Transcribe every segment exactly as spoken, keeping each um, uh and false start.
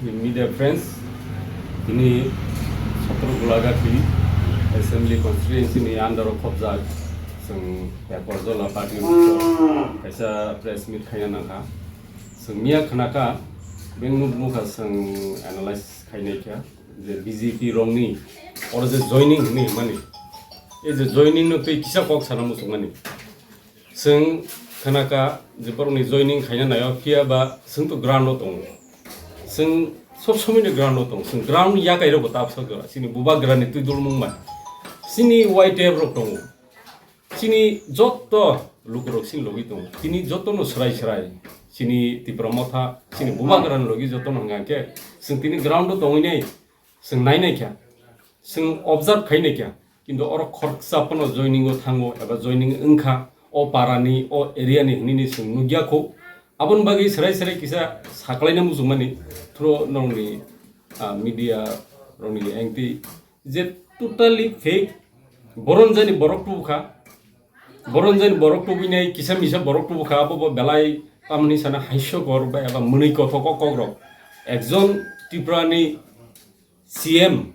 Media friends, tini Chhattisgarh Gulagati Assembly Constituency ni under o khobjak chwng Yakorjola party kaisa press meet khaina nangkha. Chwng miya khnakha, beng nuk nukha chwng analyze khainai kha je B J P rokni oro je joining hwnwi hwnmani, e je joining no tei kisa kok sana muchungmani. Chwng khnakha je borokni joining khaina naio, phiya ba chwng to ground o tongo. Chwng sob somoi no ground o tongo. Chwng ground yakai rokbo ta bwsajora. Chini bubagrani twi dulmung bai. Chini Y T F rok tongo. Chini jotto lukurok chini logi tongo. Tini jotto no swrai swrai. Chini Tipra Motha, chini bubagrani logi jotto no hwnka khe chwng tini ground o tongwi nai. Chwng nai nai kha, chwng observe khai nai kha, kintu oro khoroksa phano joining o thango eba joining wngkha, o para ni, o area ni hinwi ni chwng nukya kho. Aboni bagwi swrai swrai kisa saklaina muchungmani through nokni, ah, media rokni engti je totally fake, boron jani borok tubukha, boron jani borok tubui nai, kisa misa borok tubukha, abo bo belai tamni sana haisokor ba eba mwnwi kothok o kokrok. Ekjon Tripura ni C M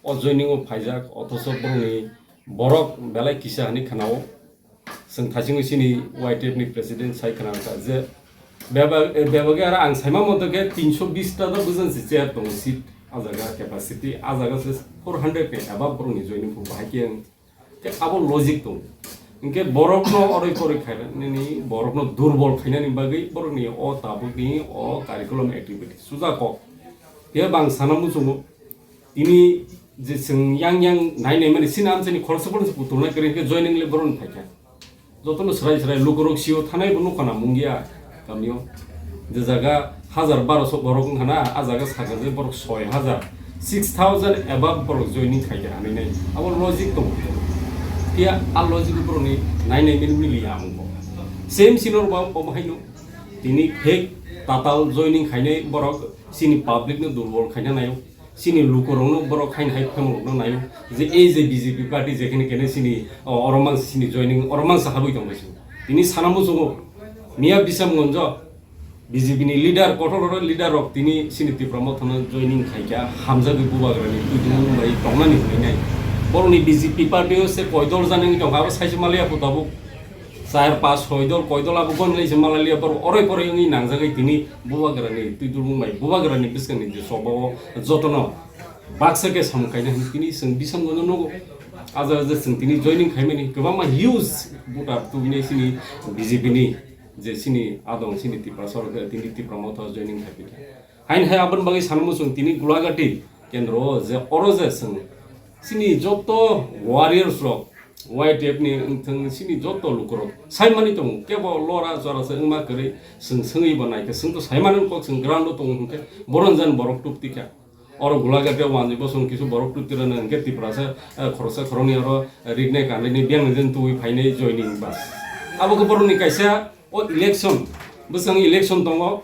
o joining o phaijak, othoso borokni borok belai kisa hinwi khwnao. Chwng thaichingwi chini Y T F ni president sai khna kha je bebak, eh, bebak aro ang saima monto khe tinso bis ta da bujan se chair tongo seat, a jaga capacity, a jaga se four hundred ni above borokni joining phu bahai khe ang Khe abo logic tongo. Hinkhe borokno oroi poroi khainani, borokno durbol khainani bagwi borokni o tabukni o curriculum activity suja kok. Phiya bang sana muchungo, tini je chwng yang yang nai nai mani sini amchaini khoroksa phano se putulnai kwrwi hinkhe joining le borokni phaikha. Jotono swrai swrai lukurok sio thanai bo nukha na mungya. Kamio je jaga hajar barosho borok wngkha na, a jaga sakha je borok soi hajar, six thousand above borok joining khaikha hinwi nai. Abo logic tongo. Phiya a logic borokni nai nai mili mili ya amo. Same sino bo omo haino tini fake tatal joining khainai borok chini public no durbol khaina naio. Chini lukurokno borok haino hai phemorokno naio je ei je B J P party jekhene kene chini, o, oro mangsa chini joining, oro mangsa habwi tongbai chwng. Tini sana muchungo miya Bisamgonjo B J P ni leader, kotor kotor leader rok tini chini Tipra Motha no joining khaikha, hamjagwi bubagrani twi dungmung bai tongnani hwnwi nai. Borokni B J P party o se koi dol jani wngwi tongkha, abo saisa maliya phu tabuk. Char, pas, soi dol, koi dol abo goni lai se malai liya, borok oroi poroi wngwi nangjagwi tini bubagrani twi dulmung bai bubagrani bwskangni je choba o jotono baksa khe samung kaina hwnwi tini chwng Bisamgonjo nugo. Aja aja chwng tini joining khaimani kwbangma huge voter tubinai chini B J P ni je chini adong chini Tiprasa rok tini Tipra Motha joining khaipikha. Hain hai aboni bagwi sanamo chwng tini Gulagati kendro o je oro je chwng chini joto warriors rok, Y T F ni wngthang chini joto lukurok saimani tongo, kebo lora jora se wngma kwrwi chwng swngwi bo naikhe, chwng to saimani kok chwng ground o tongo hwnkhe boron jan borok tubtikha. Oro Gulagati o wanjwi bosong kisu borok tubtirano hwnkhe Tiprasa, eh, khoroksa khoroknwi oro rinai kanwi biyang jen tubui phainai joining bas. Abo khe borokni kaisa o election, bwsang election tongo.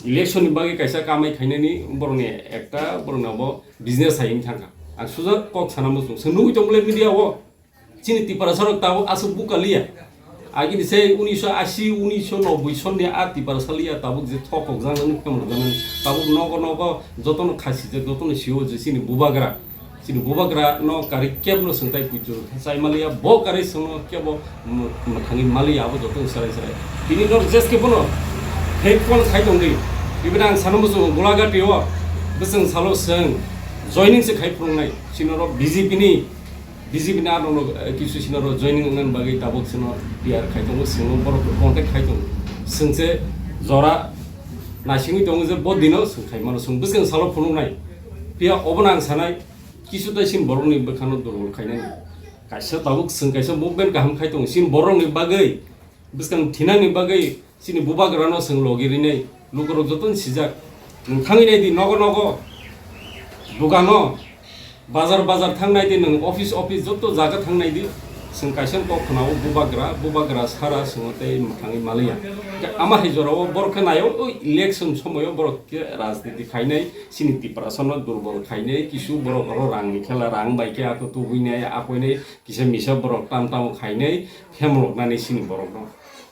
Election ni bagwi kaisa kamai khainani borokni ekta borokni abo business hai wng thangkha. Ang sujak kok sana muchung. Chwng nugwi tong bwlai media o. Chini Tiprasa rok tabuk aswk buka liya. Agini se unisho ashi, unisho nobboi sonni a Tiprasa liya tabuk je thok kok jang nang phemrok jang nang. Tabuk nogo nogo jotono khasi je jotono sio je chini bubagra. Chini bubagra no kari kebno swngtai puitu chai maliya, bo kari swngno kebo mwthangwi maliya, abo joto swrai swrai. Tini no jeske bono fake phone khai tongdi. Ibini ang sana muchungo Gulagati o bwswng salo swng joining se khai phunuknai. Chini oro B J P ni, B J P ni ano no, eh, kisu chini oro joining wngna bagwi tabuk chini P R khai tongo, chwngno borok contact khai tongo. Chwng se jora naisingwi tongo je bo dino swng khai mano, chwng bwswng salo phunuknai. Phiya obono ang sanai, kisu tai sin borokni bwkhano durbol khainani. Kaisa tabuk chwng kaisa movement kaham khai tongo. Sin borokni bagwi, bwskang thinani bagwi, chini bubagrano chwng logi rinai. Lukurok jotono sijak. Nwng thangwi nai di nogo nogo, dugano, bazar bazar thang nai di, nwng office office joto jaga thang nai di. Chwng kaisa kok khwnao bubagra, bubagra sara chwngno tei mwthangwi maliya. Ama hai jorao borok khe naio, o election somoio borok khe rajniti khainai. Chini Tiprasano durbol khainai, kisu borok oro rangni khela, rang bai khe ako tubuinai, akoinai, kisa misa borok tam tamo khainai, phemroknani chini borokno.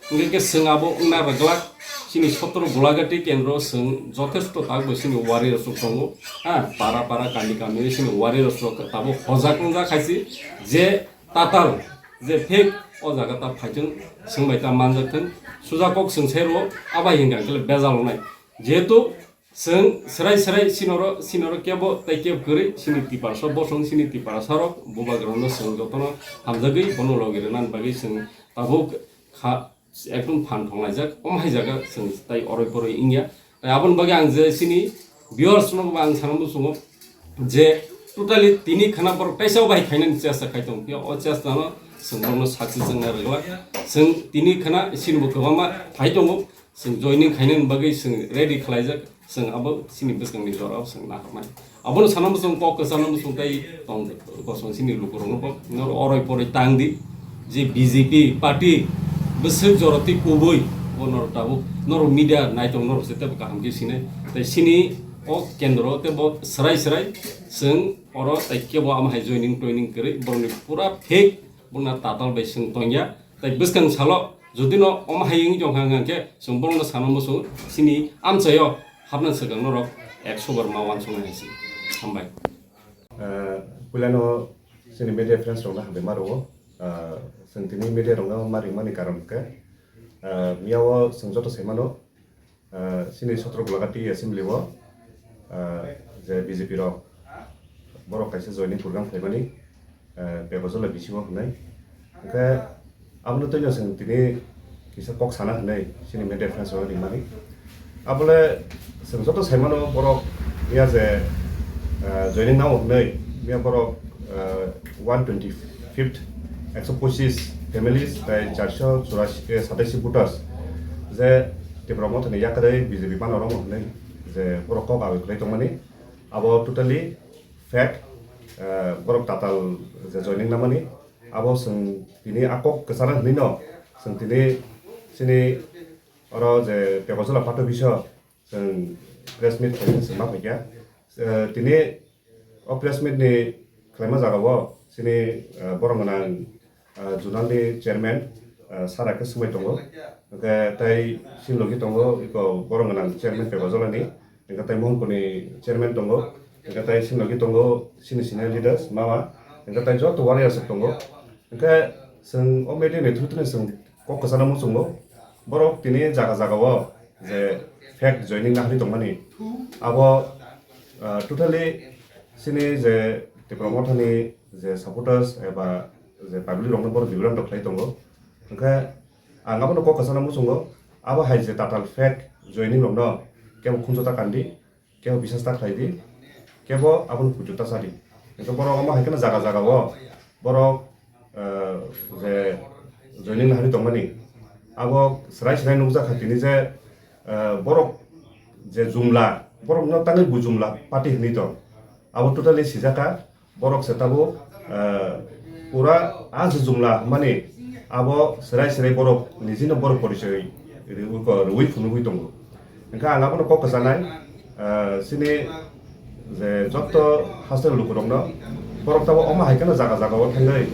Hwnkhe khe chwng abo wngna rwglak, Chini sotro Gulagati kendro chwng jothesto tabuk chini warriors rok tongo. Ha, para para kami kami chini warriors rok tabuk hojak wngjak khaisi je tatal je fake o jaga ta phaithwng, chwng bai ta manjak thwng, suja kok chwng sai rwo, abai hinga khe bejal wngnai. Jehetu chwng srai srai sinoro, sinoro kebo tei kebo kwrwi, sini Tiprasa bosong, sini Tiprasa rok, bubagrano chwng jotono hamjagwi bono logi rwna bagwi chwng tabuk kha, ekdom phan thonglaijak, omo hai jaga chwng tai oroi poroi wngya. Tai aboni bagwi ang je sini viewers rokno bo ang sana muchungo je totally tini khana borok teisa bai khainani chesta khai tong phiya, o chesta no chwng borokno success wngna rwglak. Chwng tini khana sini bo kwbangma phai tongo, chwng joining khainani bagwi chwng ready khlaijak, chwng abo sini bwskangni jorao chwng naharmani. Abono sana muchung kok kwchangno muchung tai tong kosong sini lukurokno bo noro oroi poroi tang di je B J P party bwswk joroti kubui bo noro tabuk noro media naitong noro se tebo kaham khe sinai tai sini o kendro tebo srai srai chwng oro tai kebo ama hai joining toining kwrwi borokni pura fake bongna tatal bai chwng tongya tai bwskang salo jodi no omo hai wngwi tongkha hwnkhe chwng borokno sana muchung sini amchaio hapna swkang norok ekso bar ma uansuknai hai se. Hambai. Ah, puilano chini media friends rokno hambai ma rwo. Ah, chwng tini media rokno ma ringmani karon khe, ah, miyao chwng joto sai mano, ah, chini sotro Gulagati assembly o, ah, je B J P rok borok kaisa joining program khlaimani, ah, Pepajala bisingo hwnwi. Hwnkhe abono twino chwng tini kisa kok sana hwnwi chini media friends rok rimani. Abole chwng joto sai mano borok ya je, ah, joining nao hwnwi ya borok, ah, one twenty fifth, ekso pochis families tai charso churasi, eh, sataisi voters je Tipra Mothani yakarwi B J P mano romo hwnwi je borok kok awi khlai tongmani. Abo totally fake, eh, borok tatal je joining namani. Abo chwng tini a kok kwchana hwnwi no chwng tini chini oro je Pepajala party office o chwng press meet khaimani chwng ma phaikha. Eh, tini o press meet ni khlaima jagao chini, eh, borok gwnang ah, zonal ni chairman, ah, sara khe swmai tongo. Hwnkhe tai sini logi tongo, iko borok gwnang chairman Pepajala ni. Hwnkhe tai Mohanpur ni chairman tongo. Hwnkhe tai sini logi tongo, sini senior leaders, mama. Hwnkhe tai joto warriors rok tongo. Hwnkhe chwng o media ni through tini chwng kok kwchana muchungo. Borok tini jaga jaga o je fake joining nahari tongmani. Abo, ah, totally chini je Tipra Mothani je supporters eba je public rokno borok bibranto khlai tongo. Hwnkhe ang abono kok kwchana muchungo, abo hai je tatal fake joining rokno kebo khunju ta kandi, kebo bisas ta khlai di, kebo abono puitu ta cha di. Hwnkhe borok omo hai kheno jaga jaga o borok, eh, je joining nahari tongmani, abo srai srai nukjak kha tini je, eh, borok je jumla, borokno tangwi bo jumla party hwnwi tong, abo totally sijak kha. Borok se tabuk, eh, pura a je jumla hwnmani abo serai serai borok nijino borok porichoi riwi ko riwi phunugwi tongo. Hwnkhe ang abono kok kwchanai, eh, chini je joto hasteo lukurokno borok tabuk omo hai kheno jaga jaga o thangwi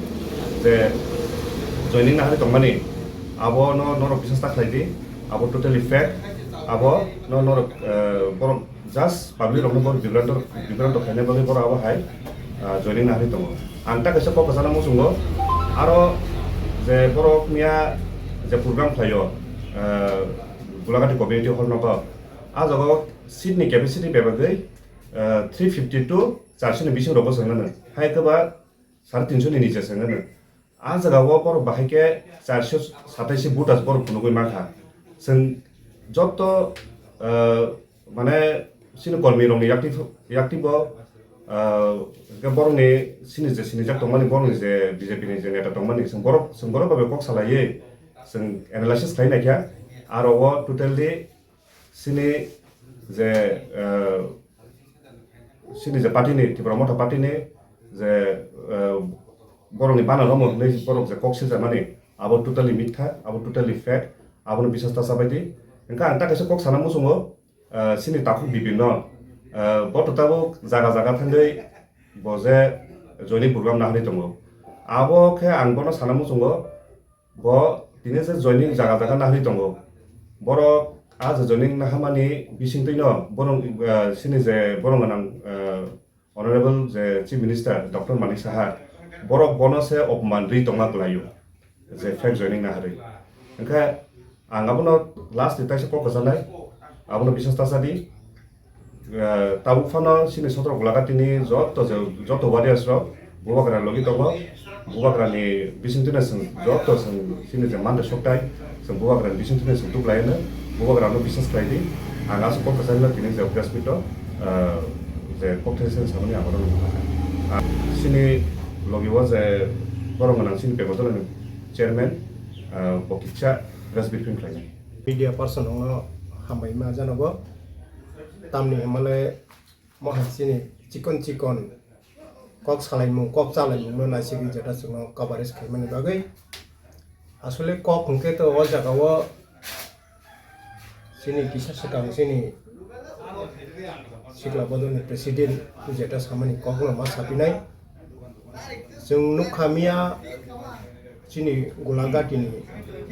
je joining nahari tongmani abono norok bisas ta khlai di, abo totally fake, abo no norok, eh, borok just public rokno borok bibranto, bibranto khaina bagwi borok abo hai, ah, joining nahari tongo. Ang ta kaisa kok kwchana muchungo, aro je borok miya je program khlaio, ah, Gulagati community hall nogo, ah jagao seat ni capacity bebagwi, ah, three fifty to charso ni bising rogo chwng nang hai kwba sare tinso ni niche chwng nang. Ah jagao borok bahai khe charso sataisi voters borok phunugwi mankha. Chwng joto, ah, mane chini kormi rokni yakti, yakti bo, ah, hwnkhe borokni chini je sinijak tongmani, borokni je B J P ni je neta tongmani, chwng borok, chwng borok bai kok salaiwi chwng analysis khlai naikha. Aro o totally chini je, eh, chini je party ni, Tipra Motha party ni je, eh, borokni bana romo hwnwi borok je kok siljakmani, abo totally mitha, abo totally fake, abono bisas ta chabai di. Hwnkhe ang ta kaisa kok sana muchungo, eh, chini takhuk Bipin no, eh, bo to tabuk jaga jaga thangwi bo je joining program nahari tongo. Abo khe ang bono sana muchungo, bo tini je joining jaga jaga nahari tongo. Borok Ah, je joining nahamani bisingtwino borok, ah, sini je borok gwnang, ah, Honorable je Chief Minister Doctor Manik Saha, borok bono se opman ri tongma kwlaio, je fake joining naharwi. Hwnkhe ang abono last ni taisa kok kwchanai, abono biswas ta sadi. Eh, tabuk phano chini Sotro Golaghatini joto je, joto warriors rok Bubagra logi tongo. Bubagrani bisingtwino chwng joto chwng chini je mande soktai, chwng Bubagrani bisingtwino chwng tuklaino, Bubagrano biswas khlai di. Ang aswk kok kwcharino tini je press meet o, eh, je kok thai se samani ang oro nukha. Ah, chini logi o je borok gwnang chini Pekotolani chairman, eh, bo kisa press briefing khlainai. Media person rokno hambai ma janogo. Tamni hwnmale mo hai chini chikon chikon kok salaimung, kok chalaimungno naisigwi jeta chwngno coverage khaimani bagwi. Asole kok hwnkhe to o jagao chini kisa swkang chini sikla bodolni president jeta samani kokno ma sapinai. Chwng nukha miya chini Gulaghatini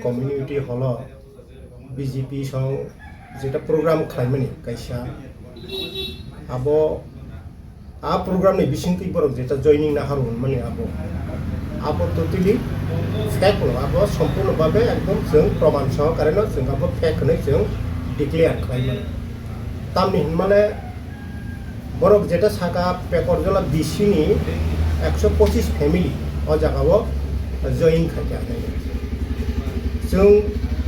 community hall o B J P song jeta program khlaimani kaisa, abo a program ni bisingtwi borok jeta joining naharu hwnmani abo, abo totally fake no, abo sompurno babe ekdom chwng proman sohokare no chwng abo fake hwnwi chwng declare khlaimani. Tamni hwnmale borok jeta saka Pekorjola B C ni ekso pochis family o jagao join khaikha hinwi. Chwng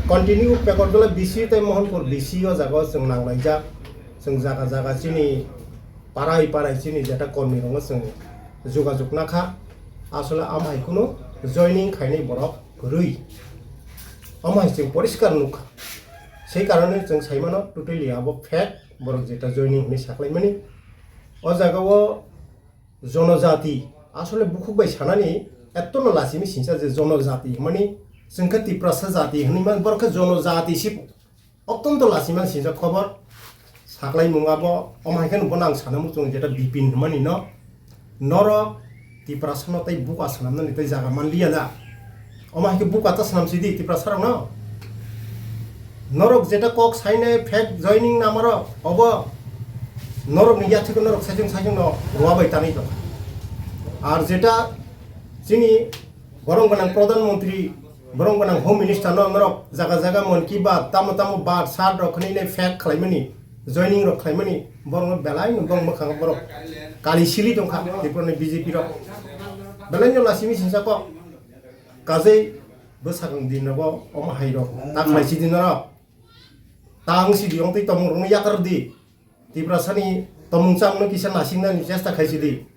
continue Pekorjola B C tei Mohanpur B C o jagao chwng nanglaijak. Chwng jaga jaga chini parai parai chini jeta kormi rokno chwng jogajog nakha. Asole amhai kunu joining khainai borok kwrwi. Amhai chwng poriskar nukha. Sei karone chwng saimano totally abo fake. Borok jeta joining hwnwi saklaimani. O jagao jonojati, asole bukhuk bai sanani ettono lachimi singsa je jonojati hwnmani chwng khe Tiprasa jati hwnwi man, borok khe jonojati si ottonto lachimani singsa khobor. Saklaimung abo, omo hai khe bo nang sana muchung jeta Bipin hwnmani no. Norok Tiprasano tei buka swnamnani tei jaga manliya da. Omo hai khe buka ta swnam sidi Tiprasarokno. Norok jeta kok sainai fake joining namarok obo norokni yathwkno norok saichung saichungno rwa bai tanwi tongkha. Ar jeta chini borok gwnang Pradhan Mantri, borok gwnang Home Minister no norok jaga jaga Mann Ki Baat, tamo tamo baat, sat rok khwnwi nai fake khlaimani, joining rok khlaimani, borok no belai no bong mwkhang borok kali sili tongkha Tripura ni B J P rok. Belai no lachimi singsa kok. Kajei bwsakang din rogo omo hai rok ta khlai sidi norok. Ta wng sidi, wng twi tongmung rokno yakar di. Tiprasani tongmung chamungno kisa nasingnani chesta khai sidi.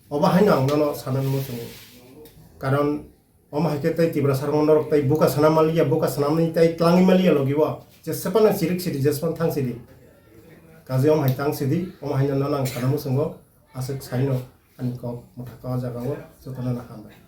Obo haino ang nono sanani muchungo. Karon omo hai khe tei Tiprasarokno norok tei buka sana manliya, buka sanamni tei tlangwi manliya logi o. Jesepano chirik sidi, jesepano thang sidi. Kaje omo hai tang sidi, omo haino nono ang sana muchungo. Aswk saino ani kok mwthaka o jagao jotono no hambai.